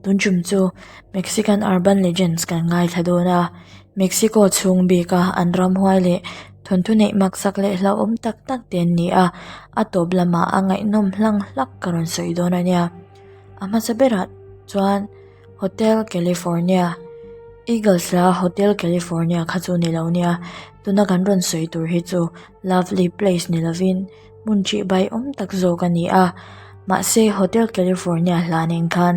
Tun tum chu Mexican Urban Legends kan ngaithla dawn a, Mexico chhung bika an ramhuai leh thawnthu neih maksak leh hlauhawm tak tak te an ni a, a tawp lamah a ngaihnawm hlang hlak ka rawn sawi dawn a nia. A hmasa berah chuan Hotel California, Eagles hla Hotel California kha chu ni lo nia, tuna kan rawn sawi tur hi chu Lovely Place ni lovin hmun ṭih bai awm tak zawk a ni a, mahse Hotel California hla nen khan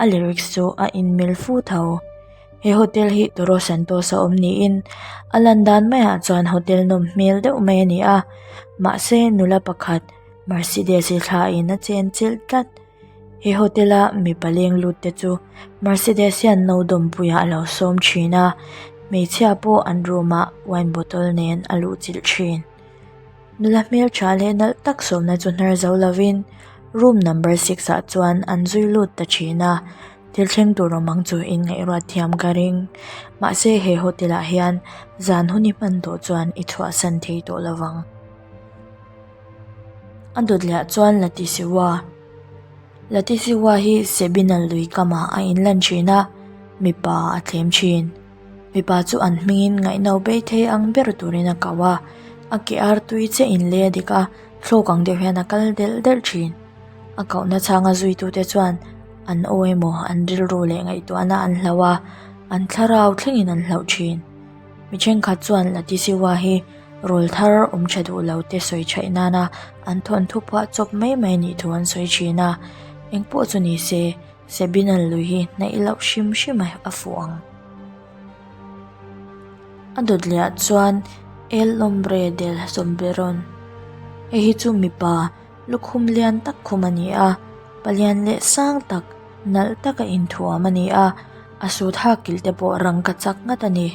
a lyrics chu a inmil fu tho. He hotel hi Toro Santos a awm niin a lan dan maiah chuan hotel nawm hmel deuh mai a ni a, mahse nula pakhat Mercedes-i thla in a chen chilh tlat. He hotel a mipa leng lut te chu Mercedes hian no dawmpuiah a lo sawm thin a, hmeichhia pawh an room ah wine bottle nen a luh chilh thin. Nula hmeltha leh nalh tak sawmna chu hnar zo lovin room number six ah chuan an zui lut ta thin a, thil thleng tur awm ang chu in ngaihruat thiam ka ring. Mahse he hotel ah hian zan hun i hman tawh chuan i chhuahsan thei tawh lovang. A dawt leh ah chuan Latisiwa Latisiwa hi Sebinal lui kamah a inlan thin a, mipa a thlem thin. Mipa chu an hmingin ngaihno bei thei ang ber turin a kau a, a ke ar tui chiah in lei a dik a, thlawk ang deuh hian a kal delh delh thin. A kohna chhanga zuitute chuan an aw emaw an rilru leh ngaihtuahna an hlauh a, an thlarau thlengin an hlauh thin. Mi thenkhat chuan Latisiwa hi rawl thar awm tha duh lo te sawi theih nana an thawnthu phuah chawp mai mai nih thu an sawi thin a, engpawh chu ni se Sebinal lui hi hnaih loh hrim hrim a fuh ang. A dawt leh ah chuan El Hombre del Sombreron hei hi chu mipa lukhum lian tak khum a ni a, palian leh sang tak nalh taka inthuam a ni a, a sut hak kilh te pawh rangka chak ngat a ni.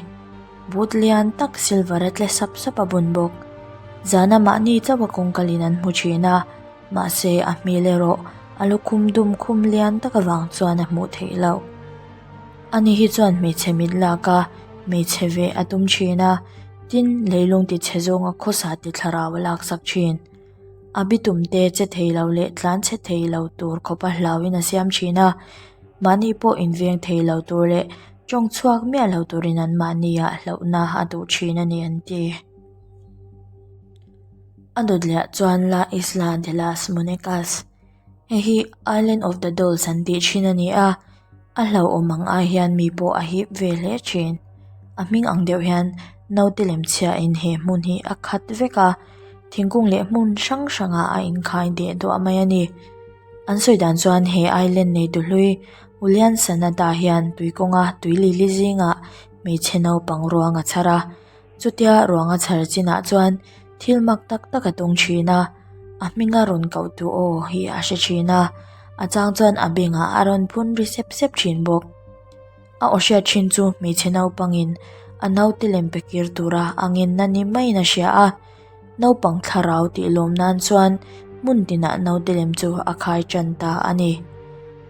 Boot lian tak silver a tle sap sap a bun bawk. Zana mahni chauh a kawngkalin an hmu thin a. Mahse a hmel erawh a lukhum dum khum lian tak avang chuan a hmuh theih loh. Ani hi chuan hmeichhe mit lak a, hmeichhe veh a tum thin a, tin leilung ti chhe zawnga khawsa ti thlarau a laksak thin. A bitum te che thei lo leh tlan chhe thei lo tur khawpa hlauhin a siam thin a, mahni pawh inveng thei lo tur leh tawng chhuak miah lo turin an mahniah hlauhna a duh thin a ni an ti. A dawt leh ah chuan La Isla de las Muñecas hei hi Island of the Dolls an tih thin a ni a, a hlauhawm ang ai hian mi pawh a hip ve hle thin. A hming ang deuh hian naute lem chhiain he hmun hi a khat vek a, thingkung leh hmun hrang hrangah a inkhai deh duah mai a ni. An sawi dan chuan he island neitu hlui Julian Sanada hian tuikawnga tui lili zingah hmeichhe naupang ruang a chhar a. Chutia ruanga chhar chinah chuan thil mak tak tak a tawng thin a, a hminga rawn koh tu aw hi a hre thin a, a chang chuan a bengah a rawn phun ri sep sep thin bawk. A aw hriat thin chu hmeichhe naupangin a naute lem pe kir tura a ngenna ni maiin a hria a, naupang thlarau tih lawm nan chuan hmun tinah naute lem chu a khai tan ta a ni.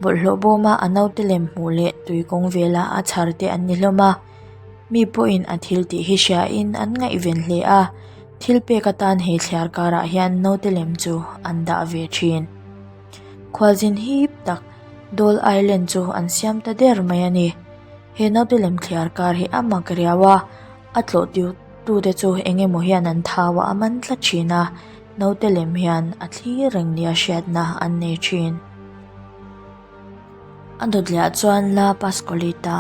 Bawlhhlawh bawma a naute lem hmuh leh tui kawng vela a chhar te an ni hlawm a. Mi pawhin a thil tih hi hriain an ngaihven hle a, thil pek atan he thliar karah hian naute lem chu an dah ve thin. Khualzin hip tak Doll Island chu an siam ta der mai a ni. He naute lem thliar kar hi a mak riau a, a tlawh tiu tute chu eng emaw hian an thau a, a man tlat thin a, naute lem hian a thlir reng nia hriatna an nei thin. A dawt leh ah chuan La Pascualita.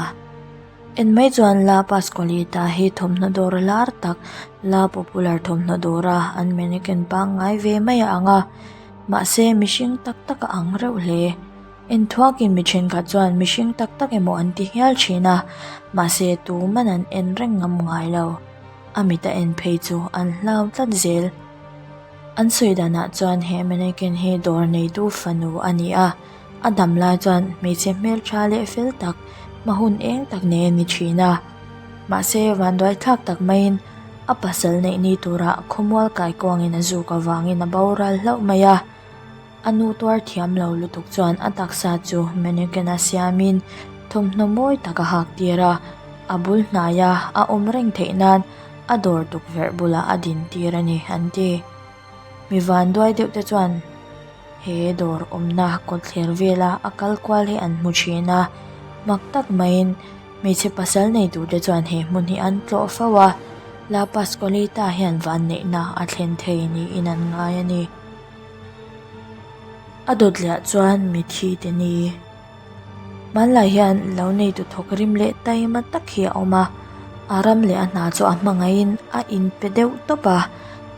En mai chuan La Pascualita hi thawmhnaw dawr lar tak La Popular thawmhnaw dawra an mannequin pangngai ve mai a ang a, mahse mihring tak tak a ang reuh hle. En thuakin mi thenkhat chuan mihring tak tak emaw an ti hial thin a, mahse tuman an en reng ngam ngai lo. A mit a en phei chu an hlau tlat zel. An sawi danah chuan he mannequin hi dawr neitu fanu a ni a. A dam lai chuan hmeichhe hmeltha leh fel tak hma hun eng tak nei a ni thin a. Mahse vanduai thlak tak maiin a pasal neih ni tura khawmual kaikuangin a zuk avangin a boral hlauh mai a. A nu tuar thiam lo lutuk chuan a taksa chu mannequin a siamin thawmhnaw mawi tak a hak tir a, a bul hnaia a awm reng theih nan a dawr tukverh bulah a din tir a ni an ti. Mi vanduai deuh te chuan. He dawr awmna kawtthler vela a kal kual hi an hmu thin a, mak tak maiin hmeichhe pasal nei tur te chuan he hmun hi an tlawh fo a, La Pascualita hian vanneihna a thlen thei niin an ngai a ni. A dawt leh ah chuan mithi te ni. Hmanlai hian lo neitu thawk rim leh taima tak hi a awm a, a ram leh a hna chu a hmangaihin a inpe deuh tawp a,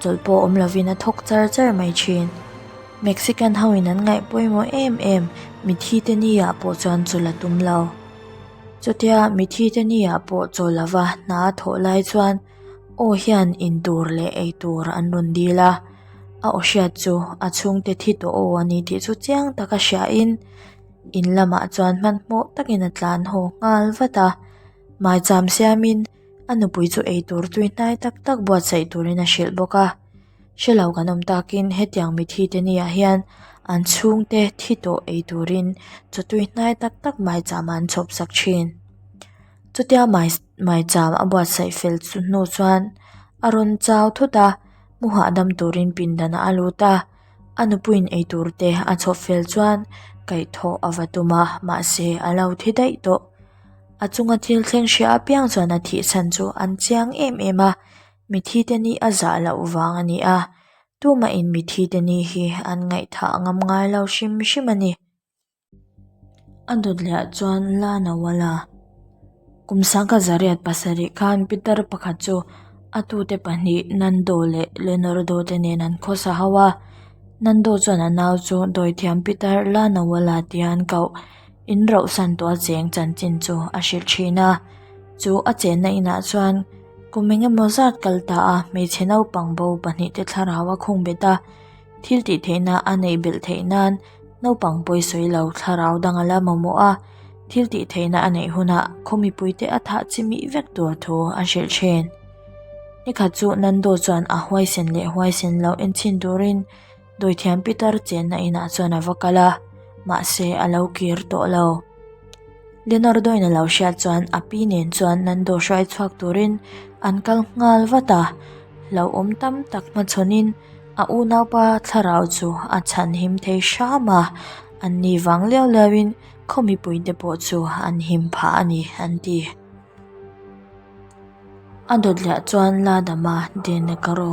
chawlh pawh awm lovin a thawk char char mai thin. Mexican ho in an ngaih pawimawh em em mithi te ni ah pawh chuan chawlh a tum lo. Chutia mithi te ni ah pawh chawl lova hna a thawh lai chuan aw hian intur leh eitur an rawn dil a, a aw hriat chu a chhungte thi tawh aw a ni tih chu chiang taka hriain in lamah chuan hmanhmawh takin a tlan haw nghal vat a, maicham siamin a nupui chu eitur tui hnai tak tak buatsaih turin a hrilh bawk a, hrelo kan awm takin hetiang mithi te ni ah hian an chhungte thi tawh eiturin chaw tui hnai tak tak maicham ah an chhawp sak thin. Chutia mai maicham a buatsaih fel chu hnu chuan a rawn chau thut a, mu hahdam turin pindanah a lut a, a nupuiin eitur te a chhawp fel chuan kaihthawh a va tum a, mahse a lo thi daih tawh. A chunga thil thleng hria apiang chuan a thih chhan chu an chiang em em a, mithi te ni a zah loh vang a ni a, tumahin mithi te ni hi an ngaihthah ngam ngai lo hrim hrim a ni. A dawt leh ah chuan la Nawala kum sangkhat zariat pasarih khan pitar pakhat chu a tute pahnih Nando leh Leonardo te nen an khawsa ho a, Nando chuan a nau chu dawithiam pitar la Nawala tia an koh in rauhsan tawh a cheng chanchin chu a hrilh thin a, chu a chenna inah chuan kum engemaw zat kal ta a hmeichhe naupang bo pahnih te thlarau a khung bet a. Thil tih theihna a neih belh theih nan naupang pawi sawi lo thlarau dang a la mamawh a, thil tih theihna a neih hunah khaw mipuite a thah chi mih vek tur thu a hrilh thin. Nikhat chu Nando chuan a huaisen leh huaisen lo en chhin turin dawithiam Peter chenna inah chuan a va kal a, mahse a lo kir tawh lo. Leonardo-in a lo hriat chuan a pi nen chuan Nando hruai chhuak turin an kal nghal vat a, hlauhawm tam tak hmachhawnin A unaupa thlarau chu a chhan him thei hram a, an ni vang liau liauin khaw mipuite pawh chu an him phah a ni, an ti. A dawt leh chuan La Dama de Negro,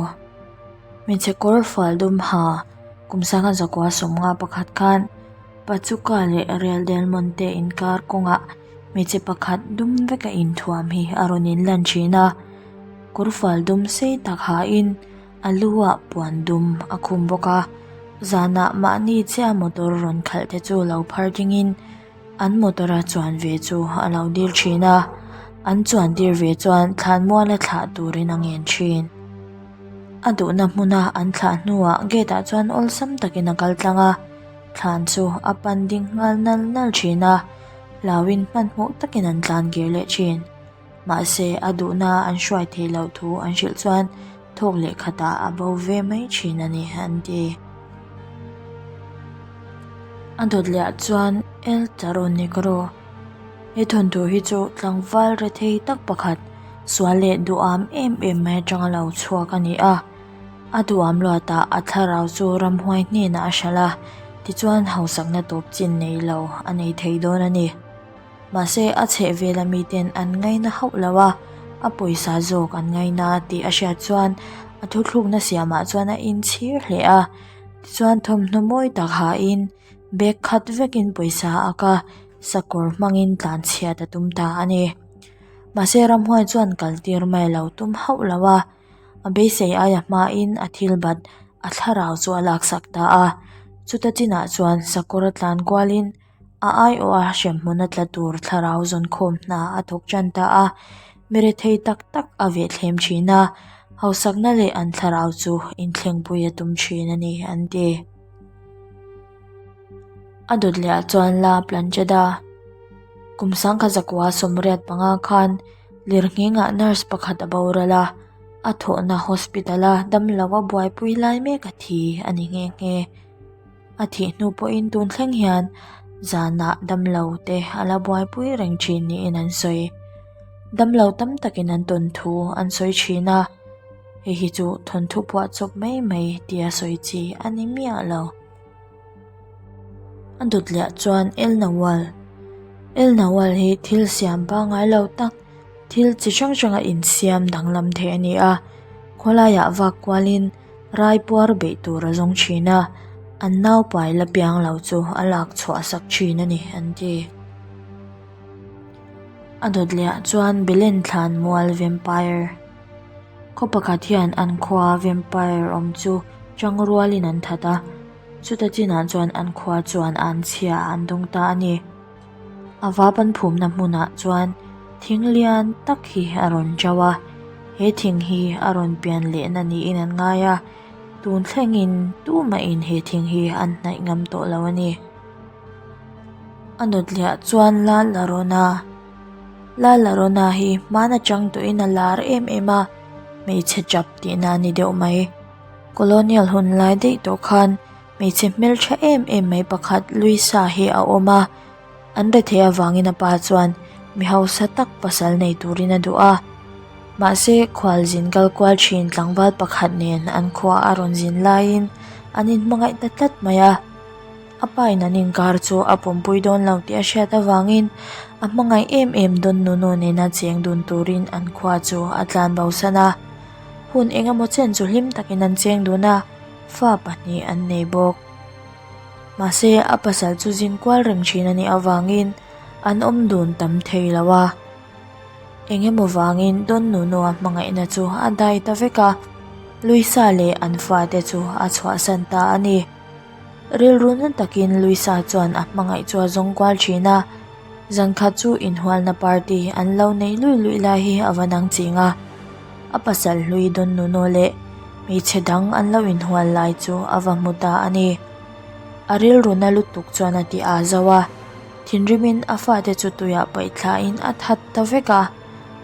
hmeichhe kawr fual dum ha kum sangha zakua sawmnga pakhat khan Pachuca leh Real del Monte inkar kawngah hmeichhe pakhat dum veka inthuam hi a rawn inlan thin a, kawr fual dum sei tak hain A lu ah puan dum a khum bawk a, zanah mahni chiah motor rawn khalh te chu lo phar dingin an motor a chuan ve chu a lo dil thin a, an chuan tir ve chuan thlanmual a thlah turin a ngen thin. A duhna hmuna an thlah hnuah gate ah chuan awlsam takin a kal tlang a, thlan chu a pan ding nghal nal nal thin a, hlauin hmanhmawh takin an tlan kir leh thin. Mahse, a duhna an hruai theih loh thu an hrilh chuan thawk leh khatah a bo ve mai thin a ni, an ti. A dawt leh ah chuan El Taro Negro he thawnthu hi chu tlangval rethei tak pakhat sual leh duham em em mai atanga lo chhuak a ni a. A duham luatah a thlarau chu ramhuai hnenah a hralh a, tichuan hausakna tawp chin nei lo a nei thei dawn a ni. Mahse, a chhehvela miten an ngaina hauh lo a, a pawisa zawk an ngaina tih a hriat chuan a thuthlukna siamah chuan a inchhir hle a. Tichuan thawmhnaw mawi tak hain bag khat vekin pawisa a ak a, sakawr hmangin tlanchhiat a tum ta a ni. Mahse, ramhuai chuan kaltir mai lo tum hauh lo a, a beisei aia hmain a thil bat a thlarau chu a laksak ta a. Chuta chinah chuan sakawr a tlan kualin A aiawha hremhmun a tla tur thlarau zawnkhawm hna a thawk tan ta a, mi rethei tak tak a vehthlem thin a, hausakna leh an thlarau chu inthlengpui a tum thin a ni, an ti. A dawt leh ah chuan La Planchada kum sangkhat zakua sawmriat panga khan lirnghingah nurse pakhat a boral a, a thawhna hospital a damlo a buaipui lai mek a thi a ni nghe nghe. A thih hnu pawhin tun thleng hian zanah damlo te a la buaipui reng thin niin an sawi. Damlo tam takin an tawn thu an sawi thin a, hei hi chu thawnthu phuah chawp mai mai tia sawi chi a ni miah lo. A dawt leh ah chuan El Nawal. El Nawal hi thil siam pangngai lo tak thil chi hrang hrang a insiam danglam thei a ni a, khawlaiah vak kualin rai puar beih tur a zawng thin a, an naupai la piang lo chu a lak chhuah sak thin a ni an ti. A dawt leh ah chuan Belen thlan mual vampire khaw pakhat hian an khua vampire awm chu tang rualin an that a, chuta chinah chuan an khua chuan an chhia an dawng ta a ni. A vap an phumna hmunah chuan thing lian tak hi a rawn ṭo a, he thing hi a rawn pian lehna niin an ngai a, tun thlengin tumahin he thing hi an hnaih ngam tawh lo a ni. A nawtliah chuan La Llorona La Llorona hi hman atang tawhin a lar em em a, hmeichhe chap tihna a ni deuh mai. Colonial hun lai daih tawh khan hmeichhe hmeltha em em mai pakhat Luisa hi a awm a, an rethei avangin a pa chuan mi hausa tak pasal nei turin a duh a. Mahse khualzin kal kual thin tlangval pakhat nen an khua a rawn zin laiin an inhmangaih ta tlat mai a. A pa in an inkar chu a pawmpui dawn lo tih a hriat avangin a hmangaih em em Don Nuno nena cheng dun turin an khua chu a tlan bosan a. Hun eng emaw chen chu hlim takin an cheng dun a, fa pahnih an nei bawk. Mahse a pasal chu zin kual reng thin a nih avangin an awm dun tam thei lo a. Eng emaw vangin Don Nuno-a hmangaihna chu a dai ta vek a, Luisa leh an fate chu a chhuahsan ta a ni. Rilru na takin Luisa chuan a hmangaih chu a zawng kual thin a, zankhat chu inhualna party an lo nei luih luih lai hi a va nang ching a, a pasal hlui Don Nuno leh hmeichhe dang an lo inhual lai chu a va hmu ta a ni. A rilru na lutuk chuan a ti aa zo a, thinrimin a fate chu tuiah paih thlain a that ta vek a,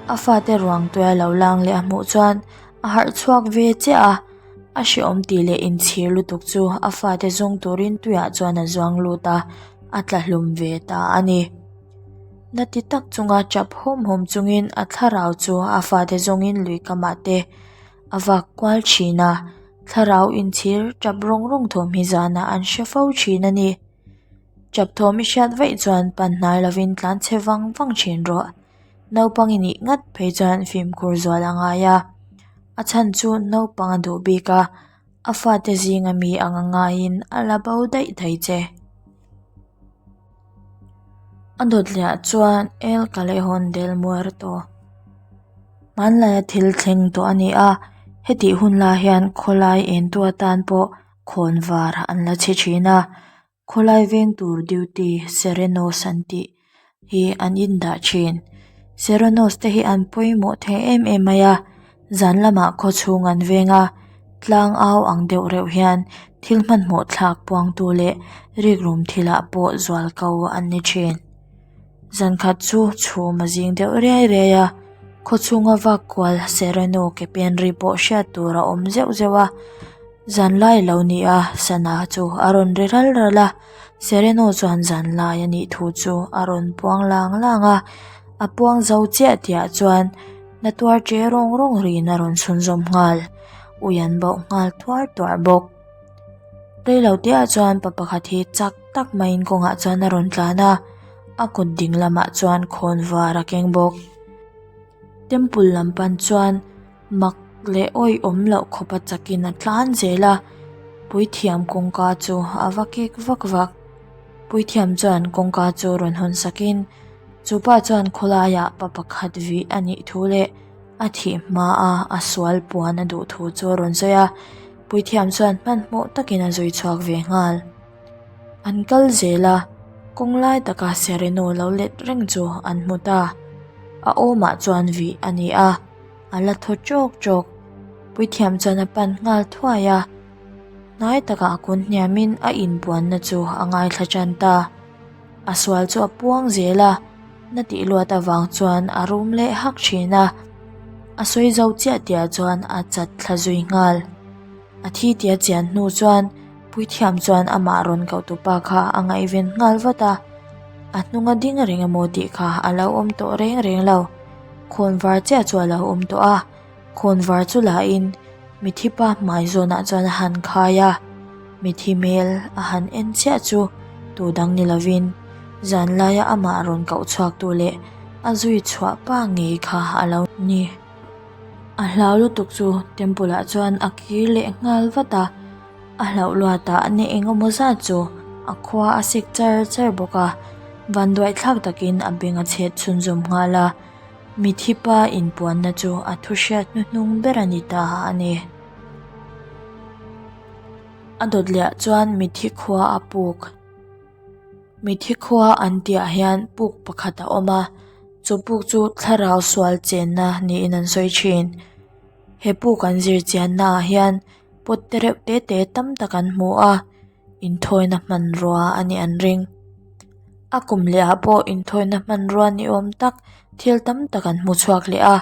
a fate ruang tuia lo lang leh a hmuh chuan a harh chhuak ve chiah a. A hrehawm tih leh inchhir lutuk chu a fate zawng turin tuiah chuan a zuang lut a, a tla hlum ve ta a ni. Na ti tak chunga tap hawm hawm chungin a thlarau chu a fate zawngin lui kamah te a vak kual thin a, thlarau inchhir tap rawng rawng thawm hi zanah an hre fo thin a ni. Tap thawm i hriat vaih chuan pan hnai lovin tlan chhe vang vang thin rawh. Naupang i nih ngat phei chuan fimkhur zual a ngai a, a chhan chu naupang a duh bik a, a fate zinga mi ang a ngaiin a la bo daih thei che. A dawtliah chuan El Callejon del Muerto hmanlaia thil thleng tawh a ni a, hetih hun lai hian khawlai entu atan pawh khawnvar an la chhe thin a. Khawlai veng tur duty Serenos an tih hi an indah thin. Serenos te hi an pawimawh thei em em mai a, zan lamah khaw chhung an veng a, tlang au ang deuh reuh hian thil hmanhmawh thlak puangtu leh rikrum thilah pawh zual ko an ni thin. Zan khat chu chhum a zing deuh riai riai a, khaw chhunga vak kual Sereno ke pen ri pawh hriat tur a awm zeuh zeuh a. Zan lai lo ni a, sana chu a rawn ri ral ral a, Sereno chuan zan lai a nih thu chu a rawn puang lang lang a, a puang zo chiah tihah chuan na tuar che rawng rawng riin a rawn chhunzawm nghal, ui an bauh nghal tuar tuar bawk. Reilo tihah chuan pa pakhat hi chak tak maiin kawngah chuan a rawn tlan a, a kut ding lamah chuan khawn var a keng bawk. Temple lam pan chuan mak leh awihawm loh khawpa chakin a tlan zel a, puithiam kawngka chu a va kek vak vak. Puithiam chuan kawngka chu rawn hawn sakin chupa chuan khawlaiah pa pakhat vih a nih thu leh a thih hmaa a sual puan a duh thu chu a rawn sawi a. Puithiam chuan hmanhmawh takin a zui chhuak ve nghal. An kal zel a, kawng lai taka Sereno lo let reng chu an hmu ta. A awmah chuan vih a ni a, a la thaw ṭawk ṭawk. Puithiam chuan a pan nghal thuai a, hnai takah a kun hniamin a inbuanna chu a ngaithla ṭan ta. A sual chu a puang zel a, na tih luat avang chuan a rum leh hak thin a, a sawi zo chiah tihah chuan a chat thla zui nghal. A thi tia chian hnu chuan Puithiam chuan amah rawn koh tupa kha a ngaihven nghal vat a, a hnunga ding reng emaw tih kha a lo awm tawh reng reng lo. Khawnvar chiah chu a lo awm tawh a, khawnvar chu lahin mithi pa hmai zawnah chuan a han khai a, mithi hmel a han en chiah chu. Tu dang ni lovin zan laia amah rawn koh chhuaktu leh a zui chhuah pa ngei kha a lo ni. A hlau lutuk chu temple ah chuan a kir leh nghal vat a, a hlauh luatah ne eng emaw zat chu a khua a sik char char bawk a, vanduai thlak takin a beng a chhet chhunzawm nghal a, mithi pa inpuanna chu a thu hriat hnuhnung ber a ni ta a ni. A dawt leh chuan mithi khua a puk. Mithi khua an tihah hian puk pakhat a awm a, chu puk chu thlarau sual chenna niin an sawi thin. He puk an zir chianna ah hian pot te reuh te te tam tak an hmu a, inthawina hmanrua a nih an ring. A kum leh ah pawh inthawina hmanrua ni awm tak thil tam tak an hmu chhuak leh a,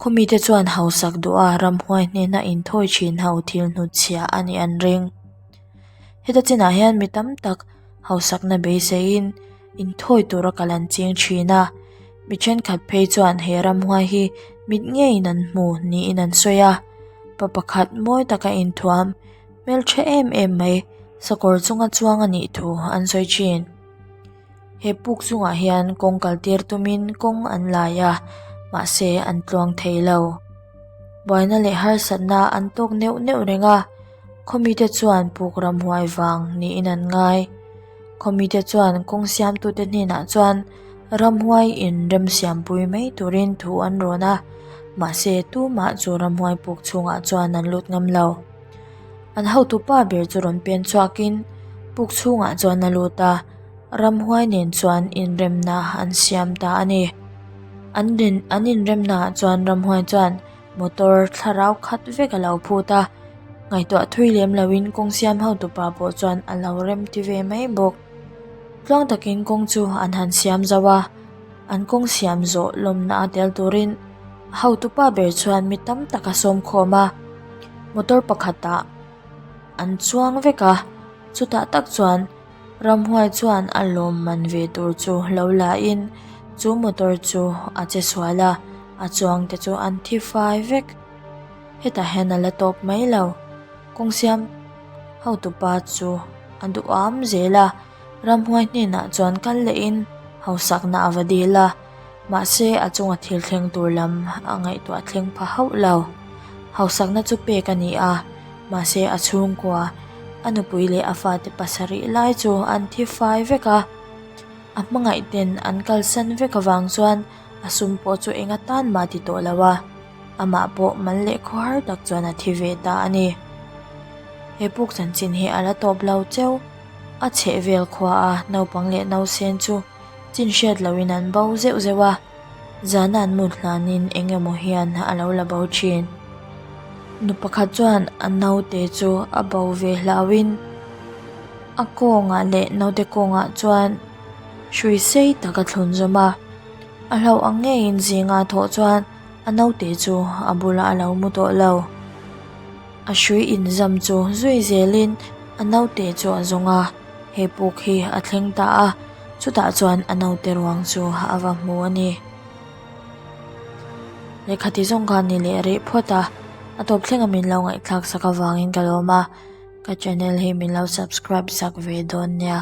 khawmi te chuan hausak duh a ramhuai hnena inthawi thin ho thil hnutchhiah a nih an ring. Heta chinah hian mi tam tak hausakna beiseiin inthawi tura kal an ching thin a, mi thenkhat phei chuan he ramhuai hi mit ngeiin an hmu niin an sawi a, pa pakhat mawi taka inthuam hmeltha em em mai sakawr chunga chuang a nih thu an sawi thin. He puk chungah hian kawng kal tir tumin kawng an lai a, mahse an tluang thei lo. Buaina leh harsatna an tawk neuh neuh reng a. Khawmite chuan puk ramhuai vang niin an ngai. Khawmite chuan kawng siamtute hnenah chuan ramhuai inrem siampui mai turin thu an rawn a, mahse tumah chu ramhuai puk chhungah chuan an lut ngam lo. An hotupa ber chu rawn pen chhuakin puk chhungah chuan a lut a, ramhuai nen chuan inremna an siam ta a ni. An an inremnaah chuan ramhuai chuan Motor thlarau khat vek a lo phut a, ngaihtuah thui lem loin kawng siam hotupa pawh chuan a lo rem ti ve mai bawk. Tluang takin kawng chu an han siam zauh a, an kawng siam zawh lawmna a tel turin hotupa ber chuan mi tam tak a sawm khawm a, motor pakhatah an chuang vek a, chutah tak chuan Ramhuai chuan a lawmman ve tur chu lo la in chu motor chu a che sual a, a chuang te chu an thi fai vek. Hetah hian a la tawp mai lo, kawng siam hotupa chu a duham zel a, ramhuai hnenah chuan kal leh in hausakna a va dil a. Mahse, a chunga thil thleng tur lam a ngaihtuah thleng pha hauh lo. Hausakna chu pek a ni a, mahse a chhungkua, a nupui leh a fate pasarih lai chu an thi fai vek a. A hmangaih ten an kalsan vek avang chuan a sum pawh chu eng atan mah ti tawh lo a, amah pawh mal leh khawhar tak chuan a thi ve ta a ni. He puk chanchin hi a la tawp lo cheu. A chhehvel khua a naupang leh nausen chu Chin hriat loin an bo zeuh zeuh a, zana an mut hlanin eng emaw hian a lo la bo thin. Nu pakhat chuan a naute chu a bo ve hlauhin a kawngah leh naute kawngah chuan hrui sei tak a thlun zawm a, a hlauh ang ngeiin zinga thawh chuan a naute chu a bulah a lo mu tawh lo. A hrui inzam chu zui zelin a naute chu a zawng a. He puk hi a thleng ta a, chutah chuan a naute ruang chu a va hmu a ni. Lehkha ti zawng khan ni leh rih phawt a, a tawp thlenga min lo ngaihthlak sak avangin ka lawm a, ka channel hi min lo subscribe sak ve dawn nia.